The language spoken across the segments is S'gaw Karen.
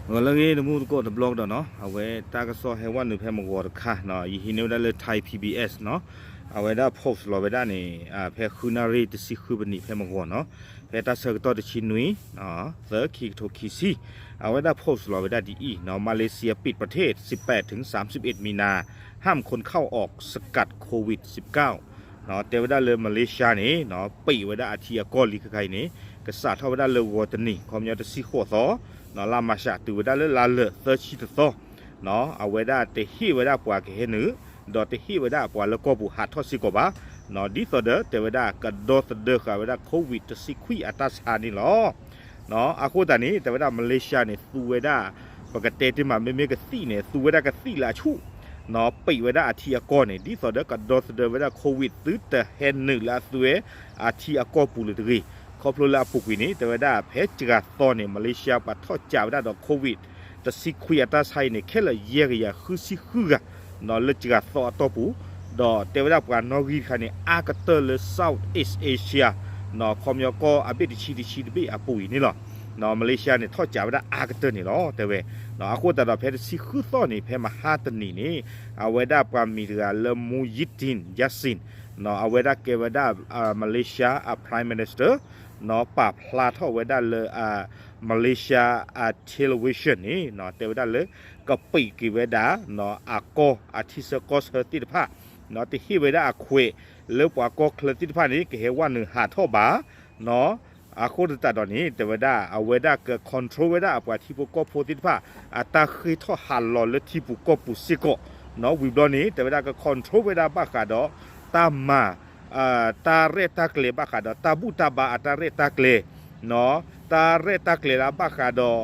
ဂီၤလၢအဂ့ၤ တမူတကိးတဘျီကဒီးနီၤ, အဝဲတၢ်ကစီၣ်ဟဲဝဲနုာ်ဖဲမုၢ်ဂီၤတခါနီၤ, ယဟံးန့ၢ်ဝဲဒၣ်လၢ Thai P B S နီၤ, အဝဲဒၣ် post လီၤဝဲဒၣ်န့ၣ် ဖဲဃုနၣ်ရံၣ်တဆံဃုပနံးဖဲမုၢ်ဂီၤနီၤ, ဖဲတၢ်ဆၢကတီၢ်တဆံနွံ သၢ ခံကထိခံဆံ, အဝဲဒၣ် post လီၤဝဲဒၣ်ဒ်အံၤနီၤ, Malaysia ปิดประเทศ สิบแปดถึงสามสิบเอ็ด มีนา ห้ามคนเข้าออก สกัดโควิดสิบเก้า တဲဝဲဒၣ်လၢ Malaysia န့ၣ် ပိတ်ဝဲဒၣ်အထံအကီၢ်လံခဲခါအံၤန့ၣ် ကစးထီၣ်ဝဲဒၣ်လၢဂီၤတနံၤ ခီပညီတဆံဃိးသီ လါမၤရှးတုၤဝဲဒၣ်လၢလါလၢာ်သၢဆံတသီ အဝဲဒၣ်တဟ့ၣ်ဝဲဒၣ်ပှၤကဟဲနုာ် ဒီးတဟ့ၣ်ဝဲဒၣ်ပှၤလၢကီၢ်ပူၤဟးထီၣ်စ့ၢ်ကီးဘၣ်, ဒ်သိးဒီးတဲဝဲဒၣ်ကဒီသဒၢဃာ်ဝဲဒၣ် COVID တဆံခွံအတၢ်ဆါန့ၣ်လီၤ. အဃိသတးန့ၣ် တဲဝဲဒၣ် Malaysia န့ၣ် သူဝဲဒၣ် ပကတဲတ့ၢ်မး မ့မ့ၢ်ကသံၣ်န့ၣ် သူဝဲဒၣ်ကသံၣ်လၢအဆူၣ် ပိတ်ဝဲဒၣ်အထံအကီၢ်န့ၣ် ဒ်သိးဒီးကဒီသဒၢဝဲဒၣ် COVID သုတဟဲနုာ်လၢအသုဝဲအထံအကီၢ်ပူၤလၢၤတဂ့ၤ. ခီဖျိလၢအပူၤကွံာ်န့ၣ် တဲဝဲဒၣ်ဖဲစှၤသီန့ၣ် Malaysia ပှၤထီၣ်ကးဝဲဒၣ်ဒီး COVID တဆံခွံအတၢ်ဆါအံၤန့ၣ် ခဲလၢာ်ယဲၢ်ကယၤဃုဆံဃုဂၤ လၢစှၤသီအတီၢ်ပူၤ, ဒီးတဲဝဲဒၣ်ပှၤနီၣ်ဂံၢ်တခါန့ၣ် အါကတၢၢ်လၢ Southeast Asia ခီပညီကီၢ်အဘ့ၣ်တဆံတဆံတဘ့ၣ်အပူၤအံၤန့ၣ်လီၤ. Malaysia န့ၣ် ထီၣ်ကးဝဲဒၣ်အါကတၢၢ်န့ၣ်လီၤ တဲဝဲ. အဃိသတးဒီးဖဲတဆံဃုသီန့ၣ် ဖဲမဟါတနံၤန့ၣ် အဝဲဒၣ်ပှၤမံၤတဂၤလၢ Muhyiddin Yassin အဝဲဒၣ်ကဲဝဲဒၣ် Malaysia အ Prime Minister ပာ်ဖျါထီၣ်ဝဲဒၣ်လၢ Malaysia အ television န့ၣ် တဲဝဲဒၣ်လၢ ကပိတ်က့ၤဝဲဒၣ် အကီၢ်အထံဆၢကီၢ်ဆၢသ့ၣ်တဖၣ် တဟ့ၣ်ဝဲဒၣ်အခွဲးလၢပှၤကီၢ်ချၢသ့ၣ်တဖၣ်န့ၣ် ကဟဲဝဲနုာ်ဟးထီၣ်ဘၣ် အဃိသတးဒီးန့ၣ် တဲဝဲဒၣ် အဝဲဒၣ်က control ဝဲဒၣ်အပှၤထံဖိကီၢ်ဖိသ့ၣ်တဖၣ် အတၢ်ဃ့ၢ်ထီၣ်ဟးလီၤလၢထံပူၤကီၢ်ပူၤစ့ၢ်ကီး ဝံၤဘျီန့ၣ် တဲဝဲဒၣ်က control ဝဲဒၣ်ဘၣ်ဃးဒီး တၢ်မၤ တၢ်ရဲၣ်တၢ်ကျဲၤဘၣ်ဃးဒီး တၢ်ဘူၣ်တၢ်ဘါအတၢ်ရဲၣ်တၢ်ကျဲၤ တၢ်ရဲၣ်တၢ်ကျဲၤလၢအဘၣ်ဃးဒီး ပက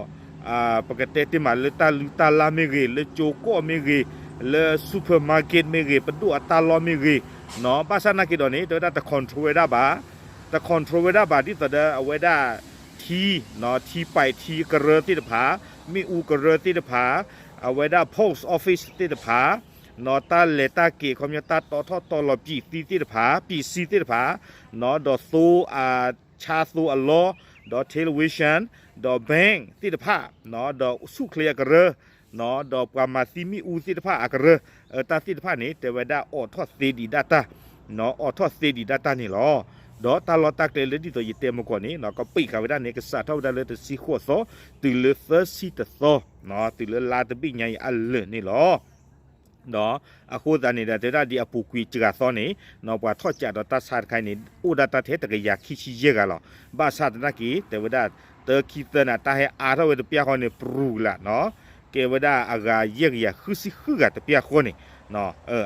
တဲတ့ၢ်မးလၢတၢ်လုၢ်တၢ်လၢ်မ့ၢ်ဂ့ၤ, လၢကၠိကီၢ်မ့ၢ်ဂ့ၤ, လၢ supermarket မ့ၢ်ဂ့ၤ, ပဒိၣ်အတၢ်လီၢ်မ့ၢ်ဂ့ၤ, ဘၣ်ဆၣ်နာ်က့ဒီးန့ၣ် တဲဝဲဒၣ်တ control ဝဲဒၣ်ဘၣ်, တ control ဝဲဒၣ်ဘၣ် ဒ်သိးဒီးအဝဲဒၣ် ထံ ထံပာ်ထံကရၢသ့ၣ်တဖၣ်, မ့ၣ်အူကရၢသ့ၣ်တဖၣ်, အဝဲဒၣ် post office သ့ၣ်တဖၣ် တၢ်လဲၤတၢ်က့ၤ ခီပညီတၢ်တီထီၣ်တီလီၤပံးသံသ့ၣ်တဖၣ်, ပံးစံသ့ၣ်တဖၣ်, ဒီးသိအ ဆါသိအလီၢ်, ဒီး television, ဒီး bank သ့ၣ်တဖၣ်, ဒီးဆူၣ်ချ့အကရၢ, ဒီးပှၤမၤသံမ့ၣ်အူသ့ၣ်တဖၣ်အကရၢ, တၢ်သ့ၣ်တဖၣ်န့ၣ် တဲဝဲဒၣ်အိးထီၣ်သ့ဒံးဒၣ်တၢ်, အိးထီၣ်သ့ဒံးဒၣ်တၢ်န့ၣ်လီၤ. ဒီးတၢ်လီၢ်တၢ်ကျဲလၢဒ်သိးယတဲမကီးန့ၣ် ကပံးဃာ်ဝဲဒၣ်န့ၣ် ကစးထီၣ်ဝဲဒၣ်လၢတဆံဃိးသီ, တုၤလၢသၢဆံတသီ, တုၤလၢလါတဘ့ၣ်ညါအံၤအလၢာ်န့ၣ်လီၤ. ဒီးအဃိသတးန့ၣ်ဒီး တဲဝဲဒၣ်ဒ်အပူၤကွံာ်စှၤသီန့ၣ် ပှၤထီၣ်ကးဒီးတၢ်ဆါတခါအံၤန့ၣ် အိၣ်ဒၣ်တၢ်ထဲတကယၤခံဆံယဲၢ်ဂၤလီၤ. ဘၣ်ဆၣ်သနာ်က့ တဲဝဲဒၣ် တၢခံသၢန့ၣ် တၢ်ဟဲအါထီၣ်ဝဲတပျၢ်ဃီန့ၣ် ပြူၤလၢ်နီၤ, ကဲဝဲဒၣ်အဂၤယဲၢ်ကယၤဃုဆံဃုဂၤတပျၢ်ဃီန့ၣ်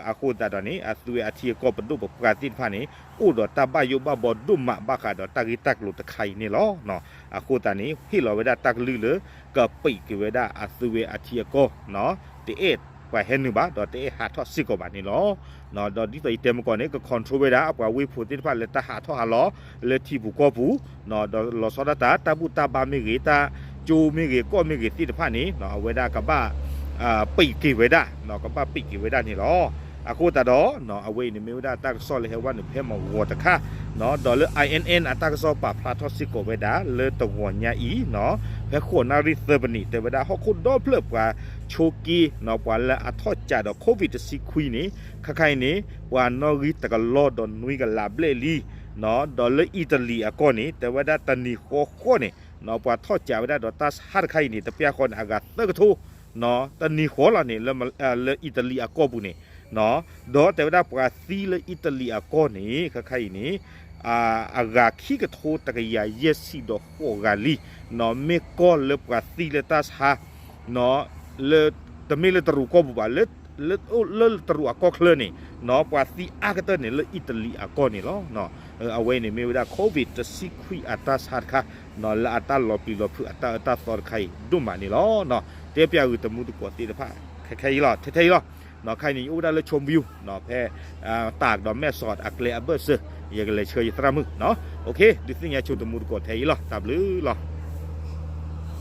အဃိသတးဒီးန့ၣ် အသုဝဲအထံအကီၢ်ပဒိၣ်ပပှၢ်သ့ၣ်တဖၣ်န့ၣ် အိၣ်ဒီးတၢ်ဘၣ်ယိၣ်ဘၣ်ဘီဒိၣ်မးဘၣ်ဃးဒီးတၢ်ဂ့ၢ်တၢ်ကျိၤတခါအံၤန့ၣ်လီၤ. အဃိသတးန့ၣ် ဟ့ၣ်လီၤဝဲဒၣ်တၢ်ကလုၢ်လၢ ကပံးက့ၤဝဲဒၣ်အသုဝဲအထံအကီၢ် တအဲၣ်ပှၤဟဲနုာ်ဘၣ် ဒီးတအဲၣ်ဟးထီၣ်စ့ၢ်ကီးဘၣ်န့ၣ်လီၤ. ဒီးဒ်သိးယတဲမကီးန့ၣ် က control ဝဲဒၣ် အပှၤဝ့ၢ်ဖိသ့ၣ်တဖၣ်လၢတၢ်ဟးထီၣ်ဟးလီၤ လၢထံပူၤကီၢ်ပူၤ, ဒီးလီၤဆီဒၣ်တၢ် တၢ်ဘူၣ်တၢ်ဘါမ့ၢ်ဂ့ၤ တၢ်ကၠိမ့ၢ်ဂ့ၤ ကီၢ်မ့ၢ်ဂ့ၤသ့ၣ်တဖၣ်န့ၣ် အဝဲဒၣ်ကဘၣ် ပံးက့ၤဝဲဒၣ်, ကဘၣ်ပံးက့ၤဝဲဒၣ်န့ၣ်လီၤ. အဃိသတးဒီး အဝဲအံၤန့ၣ်မ့ၢ်ဝဲဒၣ်တၢ်ကစီၣ်လၢဟဲဝဲနုာ်ဖဲမုၢ်ဂီၤတခါ, ဒီးလၢ I N N အတၢ်ကစီၣ်ပာ်ဖျါထီၣ်စ့ၢ်ကီးဝဲဒၣ် လၢတဂီၤညါအံၤ ဖဲဃိးနၣ်ရံၣ်သၢပနံး တဲဝဲဒၣ်ဟီၣ်ခိၣ်ဒီဖျၢၣ်ပှၤဆိးက့ ပှၤလၢအထီၣ်ကးဒီး COVID တဆံခွံန့ၣ် ခဲခါအံၤန့ၣ် ပှၤနီၣ်ဂံၢ်တကလီၢ်ဒီးနွံကလးဘျဲၣ်လံ, ဒီးလၢအံၣ်တလံၤအကီၢ်န့ၣ် တဲဝဲဒၣ်တနံၤဃီဃီန့ၣ် ပှၤထီၣ်ကးဝဲဒၣ်ဒီးတၢ်ဆါတခါအံၤန့ၣ် တပျၢ်ဃီန့ၣ် အဂၤသၢကထိ တနံၤဃီလီၤန့ၣ် လၢအံၣ်တလံၤအကီၢ်ပူၤန့ၣ်, ဒီးတဲဝဲဒၣ်ပှၤသံလၢအံၣ်တလံၤအကီၢ်န့ၣ် ခဲခါအံၤန့ၣ် အဂၤခံကထိတကယၤယဲၢ်ဆံဒီးဃိးဂၤလံ, မ့ၢ်ကီၢ်လၢပှၤသံလၢတၢ်ဆါ လၢ တမ့ၢ်လၢတရူးကီၢ်ပူၤဘၣ်, လၢတရူးအကီၢ်ချၢန့ၣ် ပှၤသံအါကတၢၢ်န့ၣ် လၢအံၣ်တလံၤအကီၢ်န့ၣ်လီၤ. အဝဲန့ၣ်မ့ၢ်ဝဲဒၣ် COVID တဆံခွံအတၢ်ဆါတခါ လၢအတၢ်လီၤပျံၤလီၤဖုးအတၢ်အၢတၢ်သီတခါအံၤဒိၣ်မးန့ၣ်လီၤ. တဲပျးဂုာ်တမူတကိးသ့ၣ်တဖၣ် ခဲခဲအံၤလီၤ, ထဲထဲအံၤလီၤ. ခဲအံၤန့ၣ် ယအိၣ်ဝဲဒၣ်လၢ ဆိမိယူၤ ဖဲ တၢ်ကဒီးမဲၢ်စီးအကျဲအဘၢၣ်စၢၤ ယကလဲၤဆှၢယသရၣ်မုၣ်, ဒုးသ့ၣ်ညါဆိတမူတကိးထဲအံၤလီၤ. တၢ်ဘျုးလီၤ.